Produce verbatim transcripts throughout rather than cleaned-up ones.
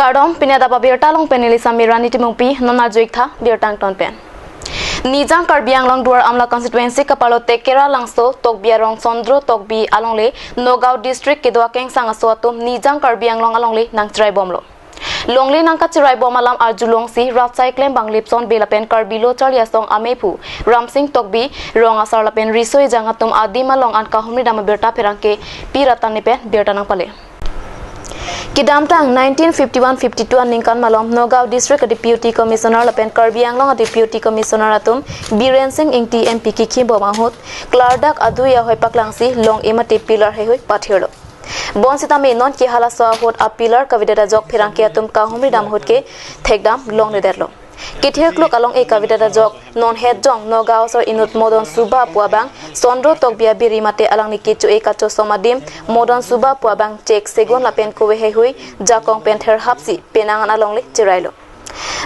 Kardom, pini adap abirta along pen neli Samirani Timungpi, non arju-ik tha birta angton pen. Nijang Karbi Anglong Duar Amla constituency kapalo Tekera Langso Tokbi arong Sondro Tokbi alongle Nagaon district kedo akengsang aso atum Nijang Karbi Anglong alongle nangcherai bomlo. Longle nangkacherai bom alam arjulongsi rat sai klembang Lipson Bey lapen Karbi Lo Charli Asong amephu Ramsing Tokbi, rong asar lapen riso ejang atum adim along an kahumri dam abirta pherangke P Ratan ni pen birta nangpale. Kedamtang nineteen fifty-one fifty-two aningkan malom Nagaon District a Deputy Commissioner lapen Karbi Anglong a Deputy Commissioner atum Biren Singh Ingti M P kikhim bom ahut klardak adui ahoi paklangsi long-e mate pillar heihui pathirlo. Bonsitame non ke halaso ahut a pillar kavedet ajok pherangke atum kahumri dam ahut ke thekdam longledetlo. Kethir kluk along-e kavedet ajok non het jong Nagaon asor inut Modon Subha pu abang Sondro Tokbi abiri mate alangli kecho-e kachosom adim Modon Subha pu abang chek segun lapen kove heihui jakong pen therhapsi penang an alongle cherailo.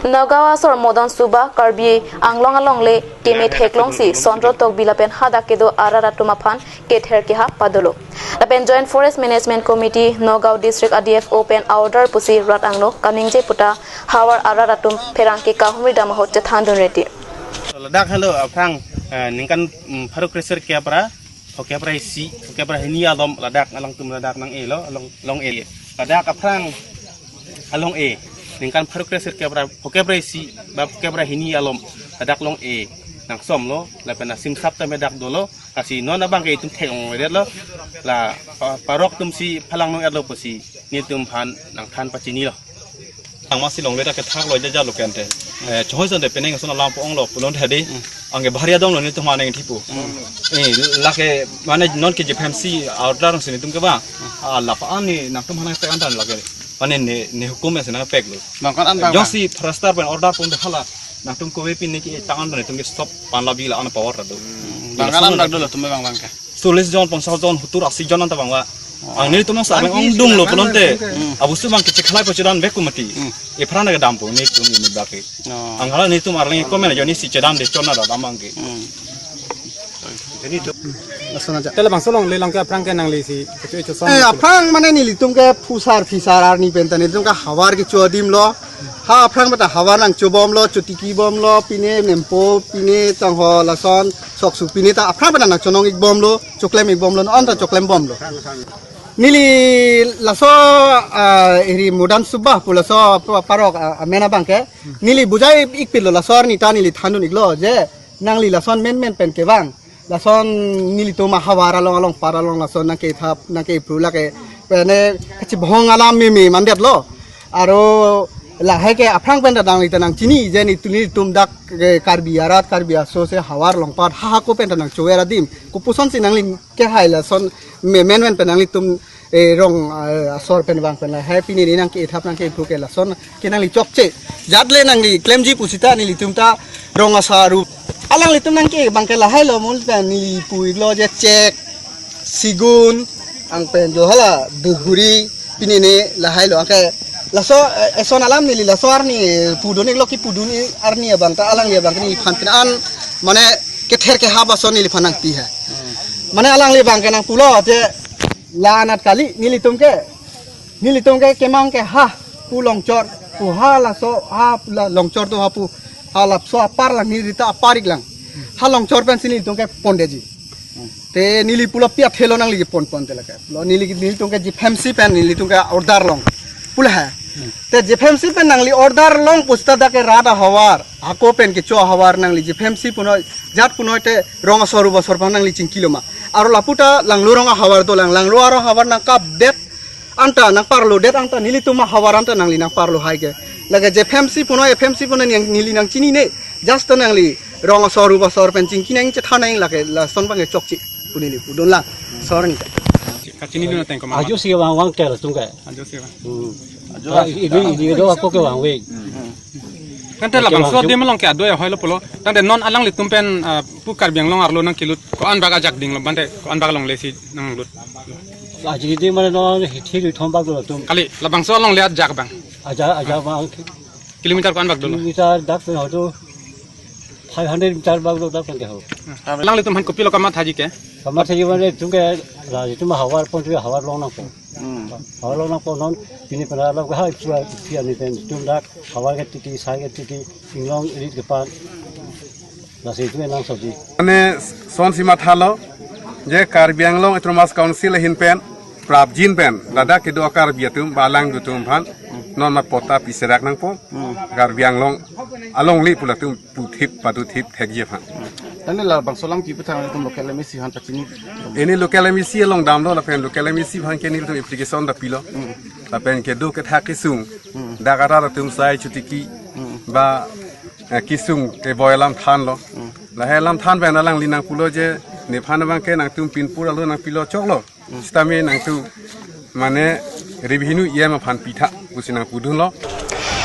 Nagaon asor Modon Subha Karbi Anglong alongle keme theklongsi Sondro Tokbi lapen hadak kedo arat atum aphan kether keha padolo. Lapen Joint Forest Management Committee, Nagaon District a D F O pen a order pusi rat angno kaningje puta havar arat atum pherangke kahumri dam ahut chethandun reti. Ladak helo aphrang, eh, ningkan, mm, pharo kre sirkep ra, phokep ra isi, phokep ra hini alom ladak alangtum ladak nang-elo, along, long-e. Ladak aphrang along-e, ningkan pharo kre sirkep ra, phokep ra isi, ba phokep ra hini alom ladak long-e nangsomlo, lapen asimsap tame dak dolo, lasi non abang ke itum thek-ongledetlo, la pa-, parok atumsi phalang nong-etlo pusi nelitum aphan nangthan pachinilo. Ang masi longle ta kethak lo jaja lo kente. Eh, choi sonte penang ason alam po-onglo pulon thadi. Ang ke bahari adong lo nelitum haneng thipu. Eh, lake mane non ke J P M C order si nelitum ke ba. Ah, lapa ani nangtum hanang tek antan lake. Mane ne, ne hukum si nangpeklo. Bang kan an bang. Jongsi forester pen order pon de hala. Nangtum kove pine ke tangan nelitum ke stop pan labi la an power do. Bang kan an bang dolo tum bang bang ke. Solis jon, ponsas jon, hutur asi jon anta bang wa. Ang nelitum sa ang ongdung lo pulonte. Abusu bang kecek halai pochedan bek kumati. Ephrang na kedam po ni kum ni baki. Ang hala nelitum arleng komen joni si chedan de chona da damang ke. Tele bangso longle long ke aphrang ke nangli si kecho-e chosom. Eh, aphrang mane nelitum ke phusar phisar arni pen ta nelitum ke havar kecho adim lo. Ha aphrang pen ta havar nangchobomlo, chotiki bomlo, pine nempo, pine tangho lason, soksu pine ta aphrang pen ta nangchonong-ik bomlo, choklem-ik bomlo, non ta choklem bomlo. Neli laso, ah, iri Modon Subha pu laso pa-, parok, ah, amen abang ke. Neli bujai-ik pilo laso arni ta neli thandun-iklo je nangli lason men men pen kevang. Lason nelitum ahavar along along par along lason nangkethap nangkepru lake pene kachibhong alam meme mandetlo. Aro lahai ke aphrang pen ta nangli ta nangchini je nelitum, nelitum dak ke Karbi arat Karbi aso se havar longpat ha hako pen ta nangchover adim. Kopuson si nangli kehai lason me-, men men pen nanglitum, eh, rong, eh, asor pen vang pen lahai pini ni nangkethap nangkepru ke lason ke nangli chokche. Jat le nangli klemji pusita nelitum ta rong asar ru. Alanglitum nangke bang ke lahai lo mul ta neli pu-iklo je chek, sigun, ang pen jo hala buguri, pini ni lahai lo. Ang ke laso, eh, eson alam neli laso arni pudun-iklo kipudun-ik arni abang ta alangli abang ke neliphan pin an mane kether kehap ason neliphan nangpi ha. Mane alangli abang ke nangpulo je la anat kali nelitum ke. Nelitum ke kemang ke ha pu longchor, pu ha laso, ha la longchor do ha pu ha lapso apar lang neli ta apar-ik lang. Ha longchor pensi nelitum ke pondeji. Te neli pulo pi athe lo nangli pon pon te lake. Lo neli, nelitum ke J P M C pen nelitum ke order long. Pulo ha. Te J P M C pen nangli order long pusita dak ke rat ahavar. Hako pen kecho ahavar nangli J P M C punoi, jat punoi te rong asor ru asor pen nangli chingkilo ma. Aro lapu ta Langlo rong ahavar dolang, Langlo arong ahavar nangkapdet anta nangparlodet anta nelitum ahavar anta nangli nangparlo hai ke. Lake J P M C punoi, F M C punoi neli nangchinine. Just nangli rong asor ru asor pen chingki nang chethan nang lake lason bang chokche pu neli pudun lang. Sor ni. Kachinidun ateng ko ma. Ajo si vang vang tel tum ke. Ajo si vang. Hmm. Ah, idu idu idu ako ke vang ve. Kan te labangso adim along ke adoi ahoi lo pulo. Tangte non alanglitum pen, ah, pu Karbi Anglong arlo nangkelut ko-an bak ajak dinglo bante ko-an bak longle si nanglut. Aji di mane non hithi ri thom bak dolo tum. Kali labangso alongle ajak bang. Ajak ajak bang. Kilometer ko-an bak dolo. Kilometer dak pen hotu. Five hundred meter bak lo dak pen ke ho. Alanglitum aphan kopilo kamathaji ke? Kamathaji mane itum ke la itum havar pon tu havar longnangpo. Hmm. Havar longnangpo non pini pen alam ke hai pua pia ni pen itum dak havar ke titi sai ke titi inglong irit ke pan. Lasi itum nangsoji. Mane son si mathalo je Karbi Anglong Autonomous Council ahin pen prapjin pen ladak kedo Karbi atum ba alang atum aphan non ma patta piserak nangpo. Hmm. Karbi Anglong alongle pu latum puthip paduthip thekji aphan. Tangte labangso alam kipu thang atum local M A C aphan pachini. Pini local M A C along damlo lapen local M A C aphan ke nelitum application ta pilo. Hmm. Lapen kedo kethak kesung. Hmm. Dak arat atum sai chotiki. Hmm. Ba, eh, kesung keboi alam thanlo. Hmm. Lahai alam than pen alangli nangpulo je nephan abang ke nangtum pinpur alo nangpilo choklo. Sitame nangtum mane revenue E M aphan pitha pusi nangpudunlo.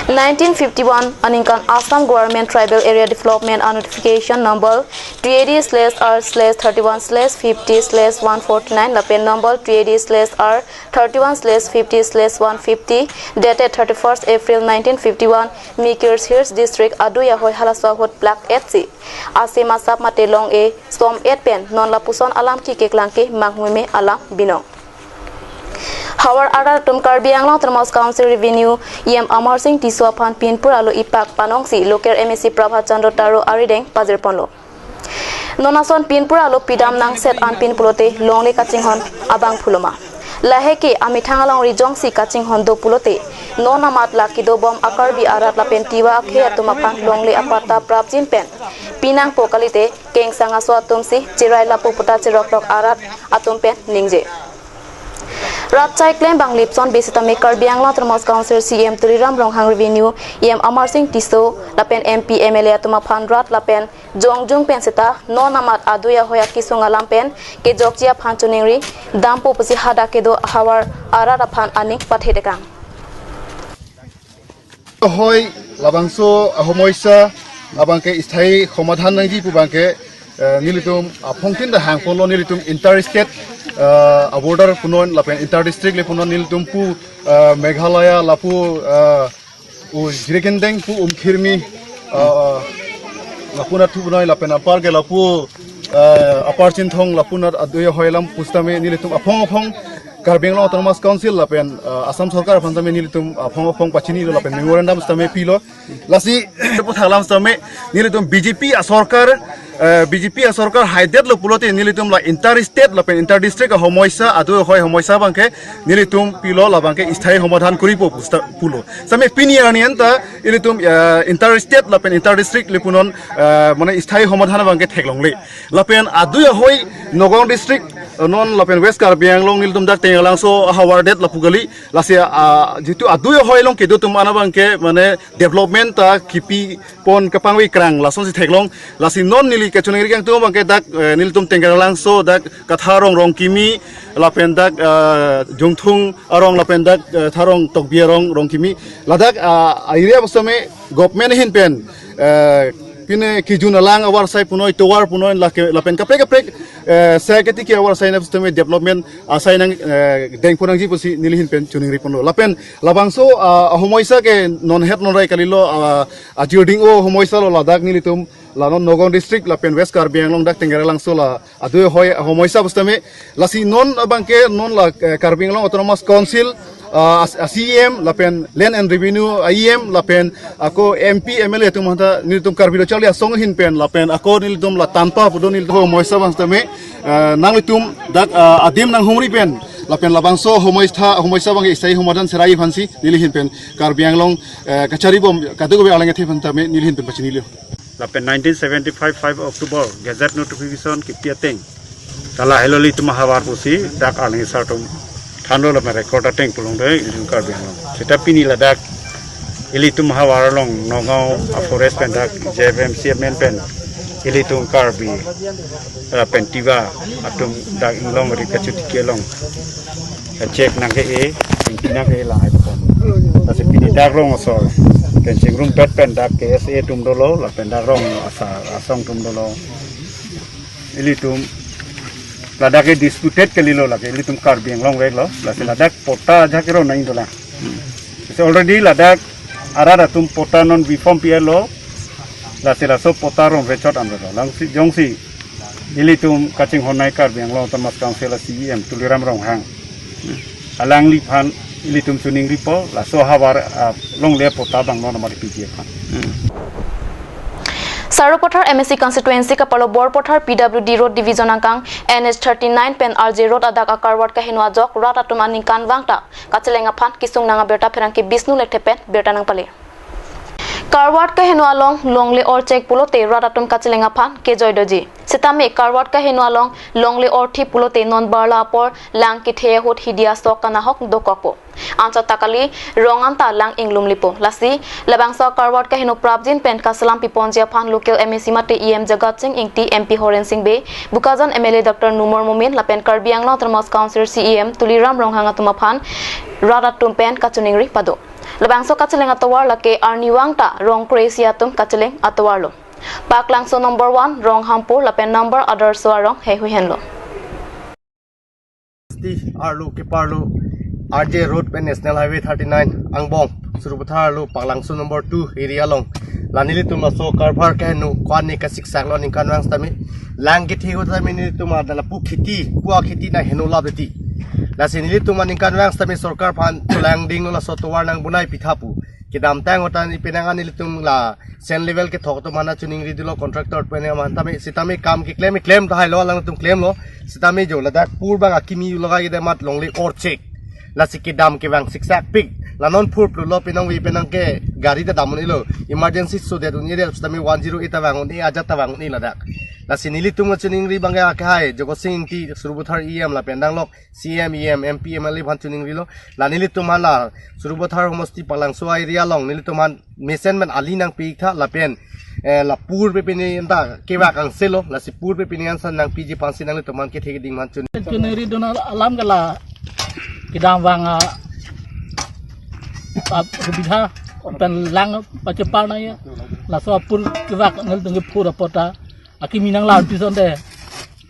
Nineteen fifty-one aningkan Assam Government Tribal Area Development and Notification number T A D slash R slash thirty-one slash fifty slash one forty-nine lapen number T A D slash R thirty-one slash fifty slash one fifty, dated thirty-first April nineteen fifty-one, Mikir Hills District adui ahoi halaso ahut plak etsi asem asap mate long-e som et pen non lapuson alam kekeklang ke mangmeme alam binong. Havar arat atum Karbi Anglong Autonomous Council Revenue E M Amar Singh Tisso aphan pinpur alo ipak panongsi local M A C Prabhat Chandra Taro arideng pajirponlo. Non ason pinpur alo pidam nangset anpin pulote longle kachinghon abang phuloma. Lahai ke amethang along rijongsi kachinghon do pulote non amat la kedobom a-Karbi arat lapen Tiwa akhei atum aphan longle apatta prapjin pen pinangpo kalite kengsang aso atum si cherai lapu puta cherokrok arat atum pen ningje. Rat chai klem bang lipson besitame Karbi Anglong Autonomous Council C E M Tuliram Ronghang, Revenue E M Amar Singh Tisso lapen M P M L A atum aphan rat lapen jongjung pen seta non amat adui ahoi akesung alam pen kejokji aphan choningri dampo pusi hadak kedo havar arat aphan aning pathetekang. Hoi, labangso ahomoisa abang ke sthayi somadhan nangji pu abang ke, eh, nelitum aphongtin ta hangponlo, nelitum interstate, eh, a-border punon lapen interdistrict le punon nelitum pu, eh, Meghalaya lapu, eh, u Jirikindeng pu Umkhirmi, eh, lapunat thu punoi lapen apar ke lapu, eh, Upper Chinthong lapunat adui ahoi alam pusitame nelitum aphong aphong Karbi Anglong Autonomous Council lapen, eh, Assam Sorkar aphan tame nelitum aphong aphong pachinilo lapen memorandum sitame pilo. Lasi puthak alam sitame nelitum B J P asorkar, eh, B J P asorkar haidetlo pulote nelitum la interstate lapen interdistrict ahomoisa adui ahoi homoisa abang ke nelitum pilo labang ke sthayi somadhan koripo pusta pulo. Sitame pini arni anta ilitum, eh, interstate lapen interdistrict le punon, eh, mane sthayi somadhan abang ke theklongle. Lapen adui ahoi Nagaon District, eh, non lapen West Karbi Anglong nelitum dak Tengalangso ahavar det lapu kali. Lasi, ah, jitu adui ahoi along kedo atum an abang ke mane development ta kipipon kapangve krang lasonsi theklong. Lasi non neli kachoningri kangtung abang ke dak, eh, nelitum Tengalangso dak Katharong Rongkimi lapen dak, eh, Jungthung arong lapen dak, eh, Tharong Tokbi arong Rongkimi. Ladak, ah, area pusitame government ahin pen, eh, pine kijun alang avarsai punoi tovar punoi lake lapen kaprek kaprek, eh, sai ketiki avarsai na pusitame development asai nang, eh, dengpo nangji pusi neli ahin pen choningri ponlo. Lapen labangso, ah, ahomoisa ke non het non rai kalilo, ah, ajirding o homoisa lo ladak nelitum la non Nagaon District lapen West Karbi Anglong dak Tengalangso la adui ahoi ahomoisa pusitame. Lasi non abang ke non la, eh, Karbi Anglong Autonomous Council, ah, as-, a-C E M lapen Land and Revenue a-E M lapen ako M P M L A atum hanta nelitum Karbi Lo Charli Asong ahin pen lapen ako nelitum la TANPA pudo nelitum homoisa abang sitame, eh, nanglitum dak, ah, adim nanghumri pen lapen labangso homoisa, homoisa abang ke sthayi somadhan serai aphansi neli ahin pen Karbi Anglong, eh, kacharibom kadokave alang athe aphan tame neli ahin pen pachinilo. Lapen nineteen seventy-five five October Gazette notification kipi ateng ta lahelo ilitum ahavar pusi dak arni sar atum thanlo lapen record ateng pu longdoi ilitum Karbi Anglong. Seta pini ladak ilitum ahavar along Nagaon a-forest pen dak J F M C M N pen ilitum Karbi lapen Tiwa atum dak inglong ri kachotiki along check nangke-e, chingki nangke-e lahai pon. Lasi pini dak rong asor pen chingrum pet pen dak K S A atum dolo lapen dak rong asar asong atum dolo. Ilitum ladak ke disputed kalilo, lake ilitum Karbi Anglong veklo. Lasi ladak patta ajahak kero nai dolang. So already ladak arat atum patta non B form P L lo. Lasi laso patta romre chot anlo. Lasi jongsi ilitum kachinghon nai Karbi Anglong Autonomous Council a C E M Tuliram Ronghang alangliphan ilitum chiningripo, laso havar, ah, longle patta abang non amari P G aphan. Sarupathar M A C constituency kapalo Borpathar P W D road division angkang N H thirty-nine pen R J road adak a-car ward kaheno ajok rat atum aningkanvang ta kacheleng aphan kesung nang abirta pherangke Bisnu Lekthe pen birta nangpale. Car ward kaheno along longle orchek pulote rat atum kacheleng aphan kejoi doji. Sitame car ward kaheno along longle orthi pulote non barla apor lang kethe ahut hidi asok kanahok dokokpo. Anchot ta kali rong anta lang inglumlipo. Lasi labangso car ward kaheno prapjin pen kaselam piponji aphan local M A C mate E M Jagat Sing Ingti, M P Horen Sing Bey, Bokajan M L A Doctor Numal Momin lapen Karbi Anglong Autonomous Council C E M Tuliram Ronghang atum aphan rat atum pen kachiningri pado. Labangso kacheleng atovar lake arnivang ta rong kre-isi atum kacheleng atovarlo. Paklangso number one Ronghampur lapen number Adarsho arong heihui henlo. Sti arlo keparlo R J Road pen National Highway thirty-nine angbong Sarupathar arlo Paklangso number two area along la nelitum laso car ward kaheno ko-an ne kasiksak lo ningkanvang sitame lang kethe ahut sitame nelitum adala pu kheti, pu akheti nang heno lap deti. Lasi nelitum aningkanvang sitame sorkar aphan cholangdinglo, laso tovar nang bonai pitha pu. Kedamtang ahut ta ni penang an nelitum la sand level kethok atum aphan chiningri dolo contractor pen aman tame sitame kam keklem keklem tahai lo, alangtum klemlo. Sitame jo ladak pur bang akimi logai kedamat longle orchek. Lasi kedam kevang siksak pik. La non pur plu lo penang wi penang ke gari ta dam un-elo. Emergency so det un-e det sitame one zero eight ta vang un-e, ajat ta vang un-e ladak. Lasi nelitum chiningri bang ke akhai Jagat Sing Ingti Sarupathar E M lapen danglok C M, E M, M P, M L A aphan chiningrilo. La nelitum aphan la Sarupathar homosti Paklangso area along nelitum aphan mesen men ali nangpitha lapen, eh, la pur pe pini anta kevak angse lo, lasi pur pe pini ansan nangpiji aphansi nanglitum aphan kethe keding aphan chun. Chiningri dun alam ke la kedamvang a, a, subidha pen lang pachepar nangji. Laso apur kevak nelitum ke pur apot ta akimi nanglar pison de.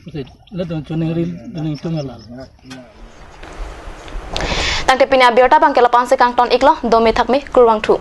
Pusi, nelitum chiningri, nelitum alam. Tangte pini abirta bang ke la-an si kangton iklo, dome thakme, kurvangthu.